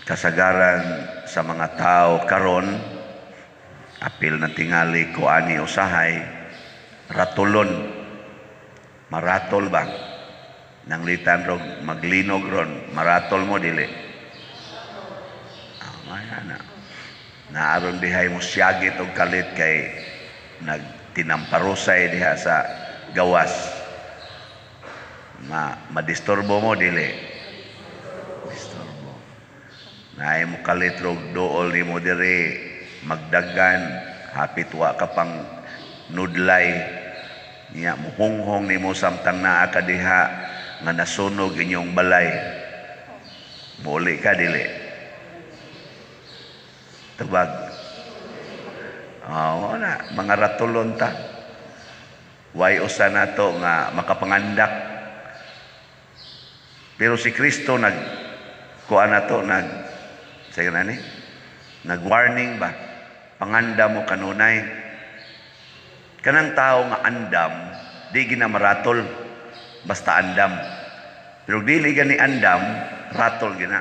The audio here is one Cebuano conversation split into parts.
Kasagaran sa mga tao karon, apil na tingali ko ani usahay, ratulon. Maratol ba? Nanglitan rog maglinog ron, maratol mo dili? Ah, maya na. Naaron dihay mo siyagit og kalit kay nagtinamparusay diha sa gawas. Ma madisturbo mo dili? Disturbo. Naay mo kalit rog duol nimo diri magdagan, hapit wa ka pang nudlay niya, muhonghong nimo samtang naa ka diha nga nasunog inyong balay. Muuli ka dili? Tubag. Oh, na mga ratulon ta. Way usa nato nga makapangandak. Pero si Kristo nag kuan nato, nag sige na ni, nag-warning ba? Panganda mo kanunay. Kanang tao nga andam, di gina maratol. Basta andam. Pero dili gani andam, ratol gina.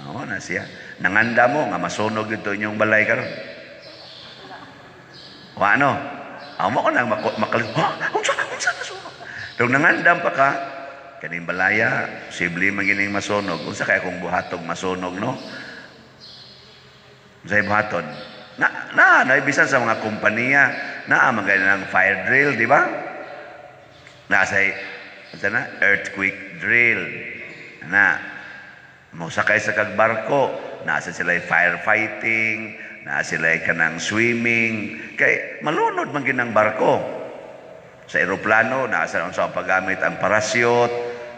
Oo na siya. Nanganda mo nga masunog ito inyong balay karon. O ano? Amo ko nang makalit. Ha? Unsa? Unsa nasunog? Pero nangandam pa ka, kaning balaya, posible man gining masunog. Unsa kaya kung buhatog masunog, no? Unsay buhaton? Na, na, na bisan sa mga kompanya, naa man gani ng fire drill, di ba? Nasa unsa na? Earthquake drill. Na, mosakay sa kag barko, nasa sila firefighting, naa sila kanang swimming, kay malunod man ginang barko. Sa eroplano, naa sa unsa ang paggamit ang parasyot,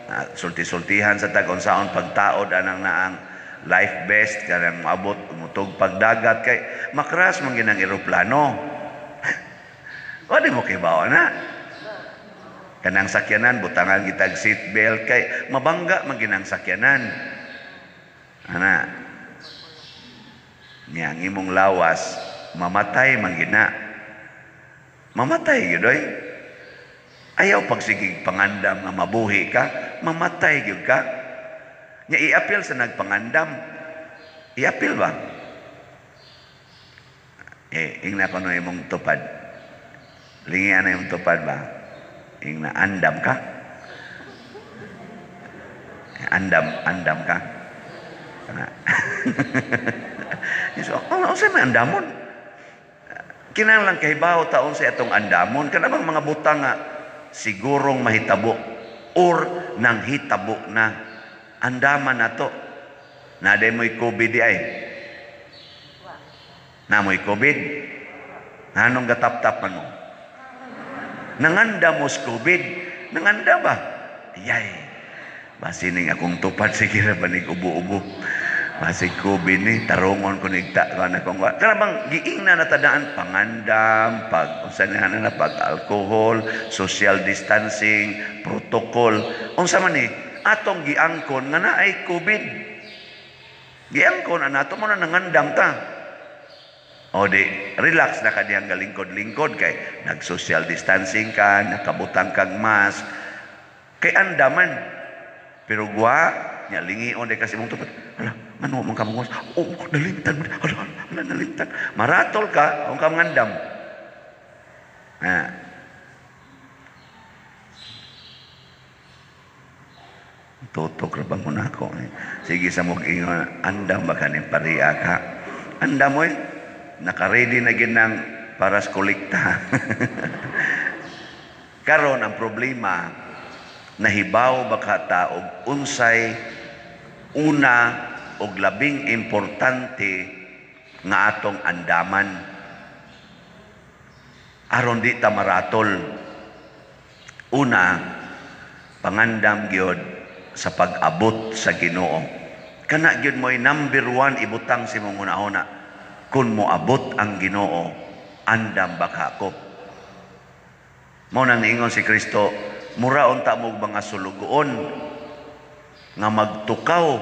na sulti-sultihan sa tag unsaon pagtaod anang naang life vest kanang moabot mutug pagdagat kay makras man ginang eroplano. Wa di mo kibaw na. Kanang sakyanan butangan kitag seat belt kay mabangga man ginang sakyanan. Ana. Niya ang imong lawas mamatay man gina. Mamatay gyud oy. Ayaw pagsigig pangandam nga mabuhi ka, mamatay gyud ka. Nya iapil sa nagpangandam. Iapil ba? Eh, ingna ko no imong tupad. Lingian na imong tupad ba? Ingna, andam ka? Andam, andam ka? Kana. So, oh, unsa may andamon? Kinahanglan kahibaw taon sa atong andamon kana bang mga butang nga sigurong mahitabo or nang hitabo na, andaman nato. Naday mo'y COVID di ay. Na mo'y COVID. Anong gatap-tap man mo? Nanganda mo sa COVID. Nanganda ba? Yay. Basining akong tupad sige ra ba nig ubo-ubo. Basig COVID ni, tarungon ko nigta ko na kung kana bang giingna na tadaan pangandam, pag unsa na na pag alcohol, social distancing, protocol. Unsa man ni atong giangkon nga naay COVID. Giangkon na nato mo na nangandam ta. O di, relax na ka diyang galingkod-lingkod kay nag-social distancing ka, nakabutang kag mask. Kay andaman. Pero gwa, nya lingion di kasi mong tupad. Hala, ngano man ka mong? Oh, nalimtan. Hala, hala, nalimtan. Maratol ka, ang ka mangandam. Ha. Tutok ra ba mo na ako? Eh. Sige sa mong ingon, andam ba ka ni pariya ka? Andam mo eh. Naka-ready na ginang para sa kolekta. Karon ang problema, nahibaw ba ka ta og unsay una og labing importante nga atong andaman aron di ta maratol? Una, pangandam gyud sa pag-abot sa Ginoo. Kana gyud mo'y number 1 ibutang sa imong hunahuna. Kung moabot ang Ginoo, andam ba ka ako? Mao nang niingon si Kristo, mura unta mo mga sulugoon nga magtukaw,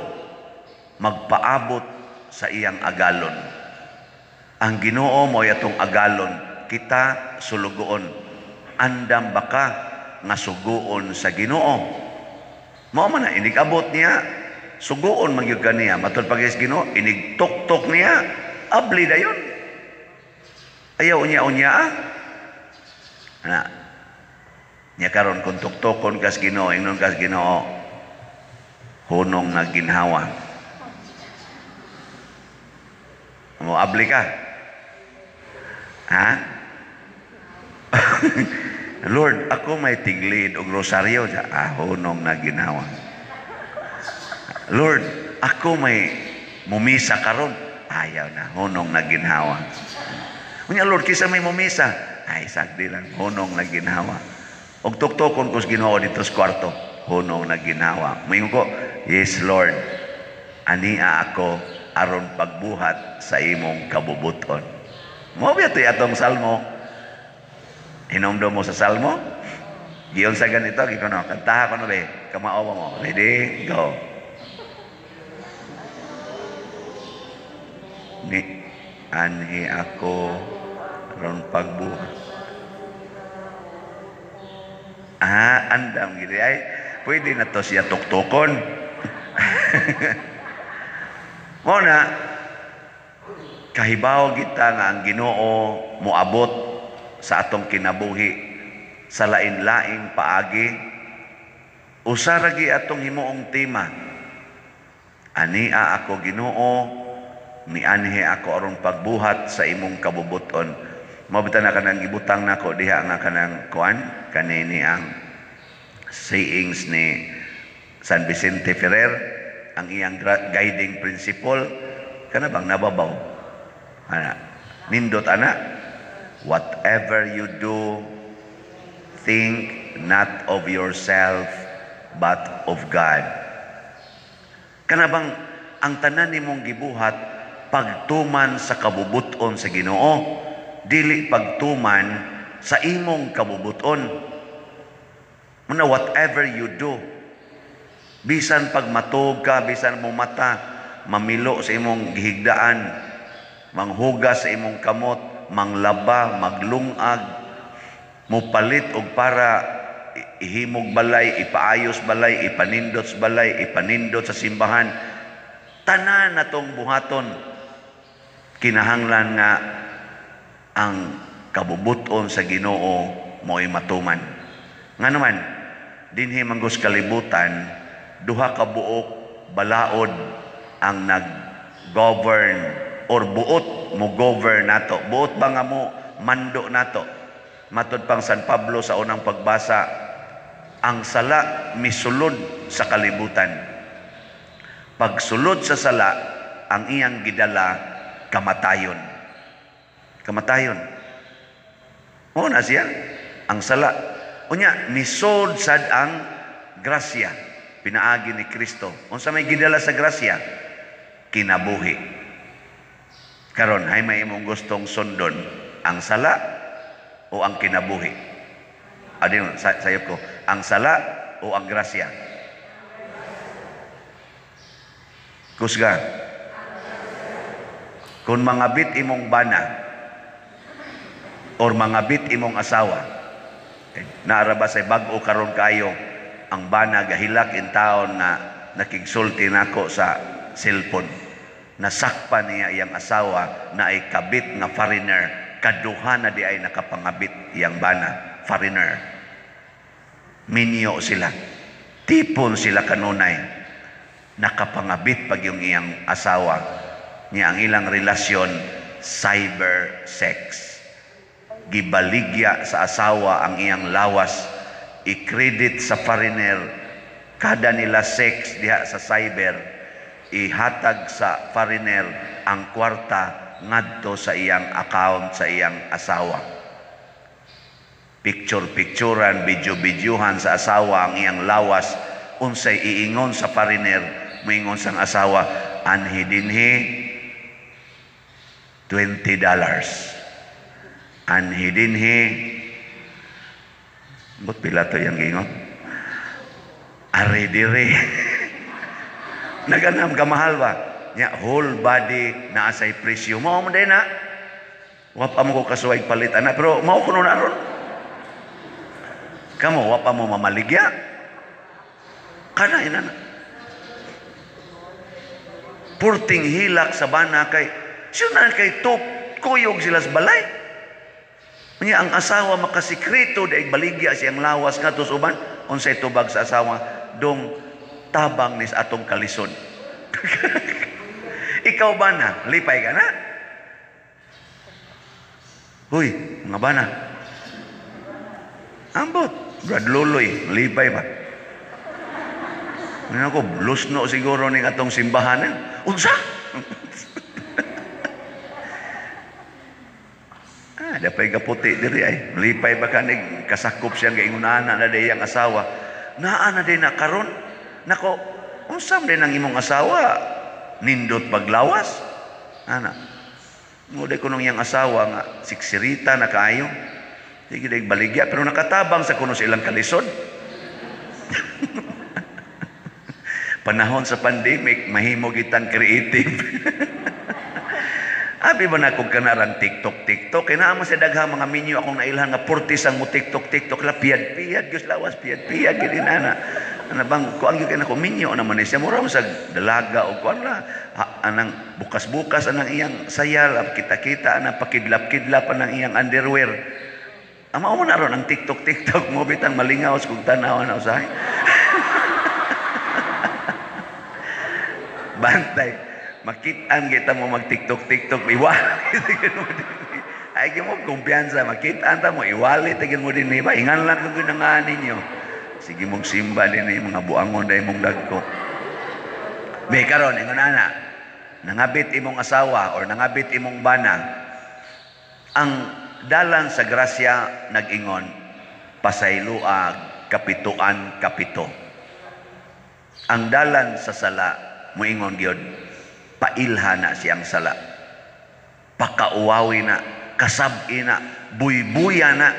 magpaabot sa iyang agalon. Ang Ginoo mo'y atong agalon, kita sulugoon. Andam ba ka nga suguon sa Ginoo? Mao man na inig-abot niya, Suguon man gyud kaniya. Matud pa sa Ginoo, inig tuktok niya, abli dayon. Ayaw unya-unya ah. Ana. Nya karon kung tuktokon kas Ginoo, ingnon kas Ginoo, hunong na ginhawa. Mo abli ka? Ha? Lord, ako may tiglid og rosaryo. Ah, hunong na ginhawa. Lord, ako may mumisa karon. Ayaw na, hunong na ginhawa. Unya, Lord, kisa may mumisa. Ay, sagdi lang, hunong na ginhawa. Og tuktokon ko sa Ginoo dito sa kwarto, hunong na ginhawa. Moingon ko, "Yes Lord, ania ako aron pagbuhat sa imong kabubuton." Mo biya atong salmo. Hinumdum mo sa salmo? Giyon sa ganito, gikono, kantaha ko no be, kamao mo. Ready? Go. Ni anhi ako aron pagbuhat. Ah, andam gid ay. Pwede na to siya tuktukon. Mo na kahibaw kita nga ang Ginoo moabot sa atong kinabuhi sa lain-laing paagi. Usa ra gi atong himuong tema. Ania ako Ginoo, mianhi ako aron pagbuhat sa imong kabubuton. Mao bitaw na kanang gibutang nako diha nga kanang kuan kanini ang sayings ni San Vicente Ferrer, ang iyang guiding principle kana bang nababaw ana nindot ana, "Whatever you do, think not of yourself but of God." Kana bang ang tanan nimong gibuhat pagtuman sa kabubuton sa Ginoo, dili pagtuman sa imong kabubuton. Muna whatever you do, bisan pagmatog ka, bisan mo mata, mamilo sa imong gihigdaan, manghugas sa imong kamot, manglaba, maglungag, mupalit og para ihimog balay, ipaayos balay, ipanindot sa balay, ipanindot sa simbahan, tanan natong buhaton, kinahanglan nga ang kabubuton sa Ginoo mo'y matuman. Nga naman, dinhi manggos kalibutan, duha ka buok balaod ang nag-govern or buot mo govern nato. Buot ba nga mo mando nato? Matod pang San Pablo sa unang pagbasa, ang sala misulod sa kalibutan. Pagsulod sa sala, ang iyang gidala kamatayon. Kamatayon. Mao na siya ang sala. Unya misod sad ang grasya pinaagi ni Kristo. Unsa may gidala sa grasya? Kinabuhi. Karon hay may imong gustong sundon, ang sala o ang kinabuhi? Adin sayop ko, ang sala o ang grasya? Kusga. Kung mangabit imong bana or mangabit imong asawa, naara ba say bag-o karon kayo ang bana gahilak in taon na nakigsulti nako sa cellphone. Nasakpa niya iyang asawa na ay kabit nga foreigner. Kaduha na di ay nakapangabit iyang bana, foreigner. Minyo sila. Tipon sila kanunay. Nakapangabit pag yung iyang asawa. Niya ang ilang relasyon, cyber sex. Gibaligya sa asawa ang iyang lawas, i-credit sa foreigner, kada nila sex diha sa cyber, ihatag sa foreigner ang kwarta ngadto sa iyang account sa iyang asawa. Picture-picturean, video-videohan sa asawa ang iyang lawas, unsay iingon sa foreigner, moingon sang asawa, anhi dinhi $20. Anhi dinhi, but pila to yang gingon? Ari diri. Naganam kamahal ba? Nya whole body naa say presyo. Mao man din na. Wa pa mo ko kasuway palit ana, pero mao kuno na ron. Kamo wa pa mo mamaligya. Kana ina na. Purting hilak sa bana kay sure kay top kuyog sila sa balay. Unya ang asawa makasikreto dahil baligya siyang lawas ngadto sa uban, unsay tubag sa asawa dong tabang ni sa atong kalisod. Ikaw ba na? Lipay ka na? Huy, mga bana. Ambot, Brad Luloy, lipay ba? Ano ko, lusno siguro ning atong simbahan. Eh. Unsa? Ah, dapay kaputi diri ay. Lipay ba kanig kasakop siyang gaingunana na day ang asawa. Naa na day na karon. Nako, unsa man ang imong asawa? Nindot paglawas? Ana. Nguday ko nung iyang asawa nga siksirita na kaayo. Di gid baligya pero nakatabang sa kuno sa ilang kalisod. Panahon sa pandemic, mahimo gitang creative. Abi ba na kung kanarang TikTok, TikTok. Kaya naa man sa daghang mga minyo akong nailhan nga purtis ang mo TikTok, TikTok. La, piyad-piyad, Diyos lawas, piyad-piyad. Gini na na. Ano bang, kuang yun kaya minyo naman siya. Mura mo sa dalaga o kuang la. Ha, anang bukas-bukas, anang iyang sayal, kita-kita, anang pakidlap-kidlap, anang iyang underwear. Ama mo na ron ang TikTok, TikTok mo, bitang malingaw kung tanaw na usahay. Bantay. Makitaan kita mo mag-TikTok, TikTok, iwali tigin mo din. Ay, mo kumpiyansa, makitaan ta mo, iwali tigin mo din. Iba, ingan lang kung ginangaan ninyo. Sige mong simba din eh, mga buangon na imong dagko. Be, karon, ingon ana, nangabit imong asawa or nangabit imong bana, ang dalan sa grasya nag-ingon, pasayloag, kapituan, kapito. Ang dalan sa sala, muingon gyud, pailha na siyang sala. Pakauwawi na, kasab-i na, buybuya na.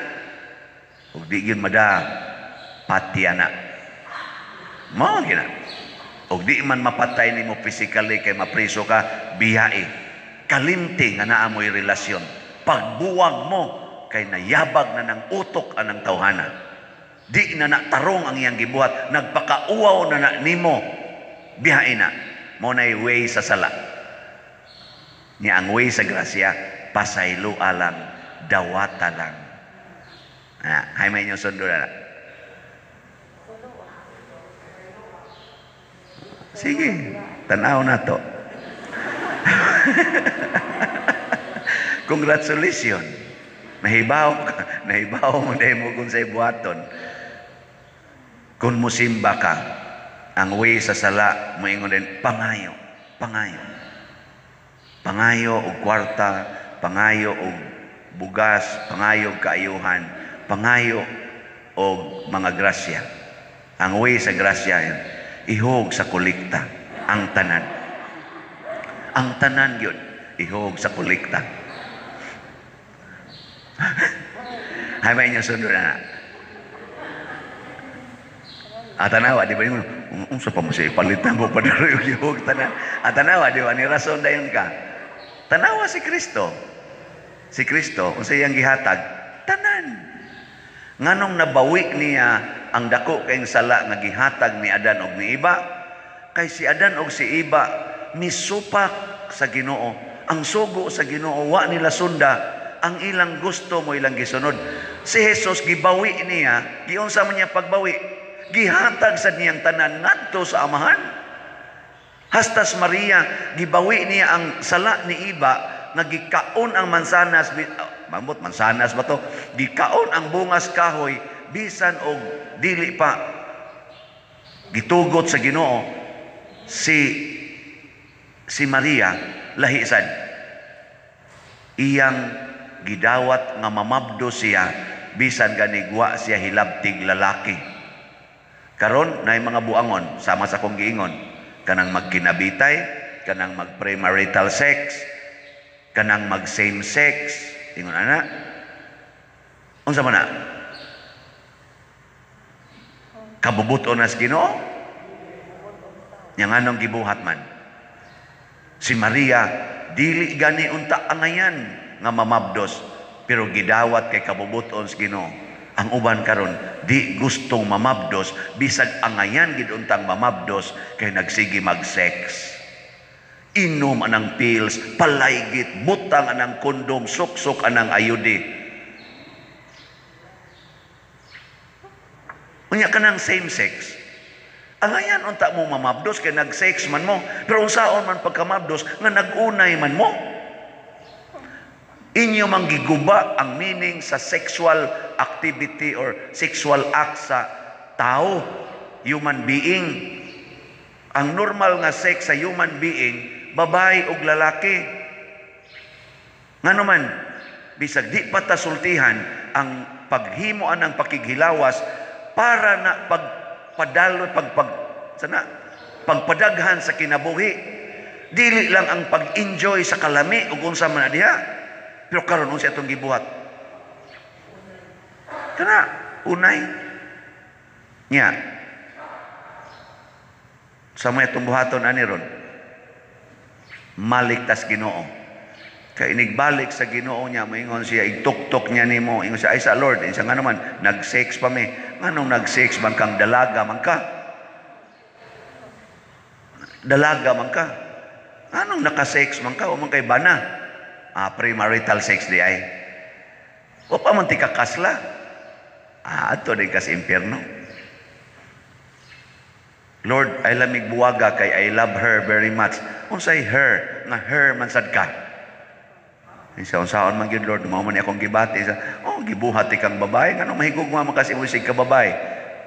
Ug di gyud mada, patya na. Mao gyud na. Ug di man mapatay nimo physically kay mapriso ka, biyae. Kalimti nga naa mo'y relasyon. Pagbuwag mo kay nayabag na ng utok anang tawhana. Di na natarong ang iyang gibuhat, nagpakauwaw na na nimo, biyae na. Mo na'y way sa sala. Nya ang way sa grasya, pasaylo alang, dawata lang. Ah, hay may inyong sundo na. Sige, tanaw na to. Congratulations. Nahibaw ka, nahibaw mo dahil mo kung sa'y buhaton. Kung musimba ka, ang way sa sala, moingon din, pangayo, pangayo. Pangayo og kwarta, pangayo og bugas, pangayo og kaayuhan, pangayo og mga grasya. Ang way sa grasya, yun, ihog sa kolekta, ang tanan. Ang tanan yun, ihog sa kolekta. Hay may inyong sundo na. Ah, tanawa, di ba yun? Unsa pa mo siya ipalitan mo pa na yung tanan. Ah, tanawa, di ba? Ni rason dayon ka. Tanawa si Kristo. Si Kristo, unsa iyang gihatag? Tanan. Nganong nabawi niya ang dako kayong sala nga gihatag ni Adan og ni Iba? Kay si Adan og si Iba misupak sa Ginoo. Ang sugo sa Ginoo wa nila sunda. Ang ilang gusto mo ilang gisunod. Si Jesus gibawi niya, giunsa man niya pagbawi? Gihatag sa niyang tanan ngadto sa Amahan. Hastas Maria, gibawi niya ang sala ni Iba nga gikaon ang mansanas, mamot mansanas ba to? Gikaon ang bungas kahoy bisan og dili pa gitugot sa Ginoo. Si Maria lahi sad iyang gidawat nga mamabdo siya bisan ganigwa siya hilabtig lalaki. Karon naay mga buangon sama sa akong giingon, kanang magkinabitay, kanang mag-premarital sex, kanang mag same sex, ingon ana. Unsa man na? Kabubuton na sa Ginoo? Nya nganong gibuhat man? Si Maria dili gani unta angayan nga mamabdos, pero gidawat kay kabubuton sa Ginoo. Ang uban karon di gustong mamabdos, bisag angayan gid untang mamabdos kay nagsige mag-sex. Inom anang pills, palaygit, butang anang kondom, suksok anang ayudi. Unya kanang same sex. Angayan unta mo mamabdos kay nag-sex man mo, pero unsaon man pagkamabdos nga nag-unay man mo. Inyo mang giguba ang meaning sa sexual activity or sexual act sa tao, human being. Ang normal nga sex sa human being, babae ug lalaki. Ngano man, bisag di pa ta sultihan ang paghimo anang pakighilawas para na pagpadalo pagpag sana pagpadaghan sa kinabuhi. Dili lang ang pag-enjoy sa kalami ug unsa man na diha. Pero karon unsa atong gibuhat? Kana unay nya sa may atong buhaton ani ron, maligtas Ginoo. Kay inigbalik sa Ginoo niya, moingon siya, igtuktok niya nimo, ingon siya, ay sa Lord, insa nga naman, nag-sex pa mi. Nganong nag-sex man kang dalaga man ka? Dalaga man ka. Anong naka-sex man ka? O man kay bana? Ah, premarital sex di ay. O pa man ti kakasla. Ah, ato din kas impyerno. Lord, ay lamig buwaga kay I love her very much. Unsay her? Nga her man sad ka. Isa unsaon man gyud, Lord, mao man ni akong gibati sa, oh, gibuhat ikang babae, nganong mahigugma man kasi mo sig ka babae.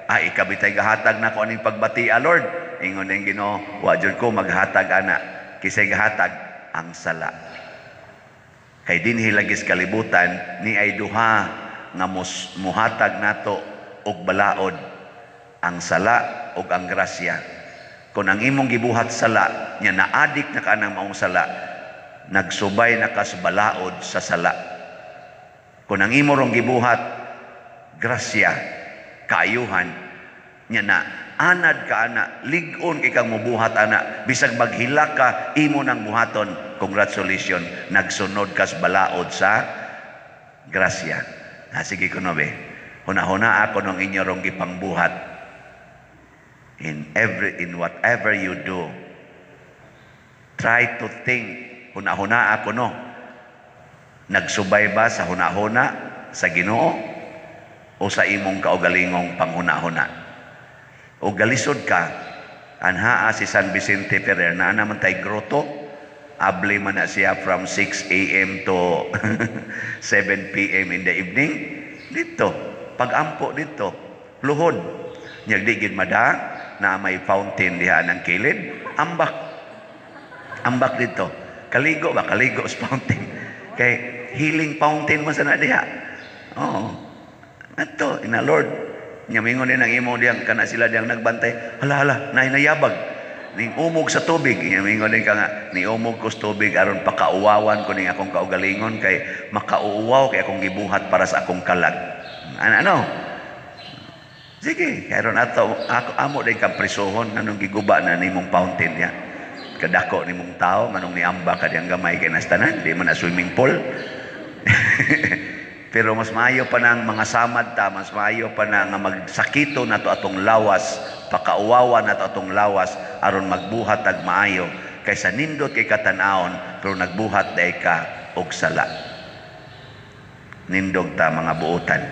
Ah, ikabitay gahatag na ko aning pagbati, ah, Lord. Ingon ning Ginoo, wa jud ko maghatag ana. Kisay gahatag ang sala. Kay dinhi lagi sa kalibutan ni ay duha nga muhatag nato og balaod, ang sala ug ang grasya. Kung ang imong gibuhat sala, nya naadik na ka nang maong sala, nagsubay na ka sa balaod sa sala. Kung ang imo rong gibuhat grasya, kaayuhan, nya na anad ka ana, lig-on kay kang mubuhat ana, bisag maghilak ka, imo nang buhaton, congratulations, nagsunod ka sa balaod sa grasya. Ah, sige kuno be. Huna-huna ako nung inyo rong gipangbuhat. In whatever you do, try to think, huna-huna ako no, nagsubay ba sa huna-huna sa Ginoo o sa imong kaugalingong panghuna-huna? O galisod ka, anhaa si San Vicente Ferrer, na naman tay grotto, abli man na siya from 6 a.m. to 7 p.m. in the evening, dito, pagampo dito, luhod. Nyag di gid mada, na may fountain diha ng kilid, ambak. Ambak dito. Kaligo ba? Kaligo sa fountain. Kay healing fountain mo sa na diha. Oo. Ato, ina Lord. Nya mingon din ang imo diyang kana sila diyang nagbantay. Hala hala, naay nayabag. Ning umog sa tubig. Nya mingon din ka nga, ni umog ko sa tubig aron pakauwawan ko ning akong kaugalingon kay makauuwaw kay akong gibuhat para sa akong kalag. Ano ano? Sige, karon ato ako amo din kang prisuhon nganong giguba na nimong fountain niya. Kadako nimong tao nganong niamba ka diyang gamay kay nastanan, di man na swimming pool. Pero mas maayo pa nang mga samad ta, mas maayo pa na nga magsakito nato atong lawas, pakauwawa nato atong lawas aron magbuhat ag maayo kaysa nindot kay katan-awon pero nagbuhat day ka og sala. Nindog ta mga buotan.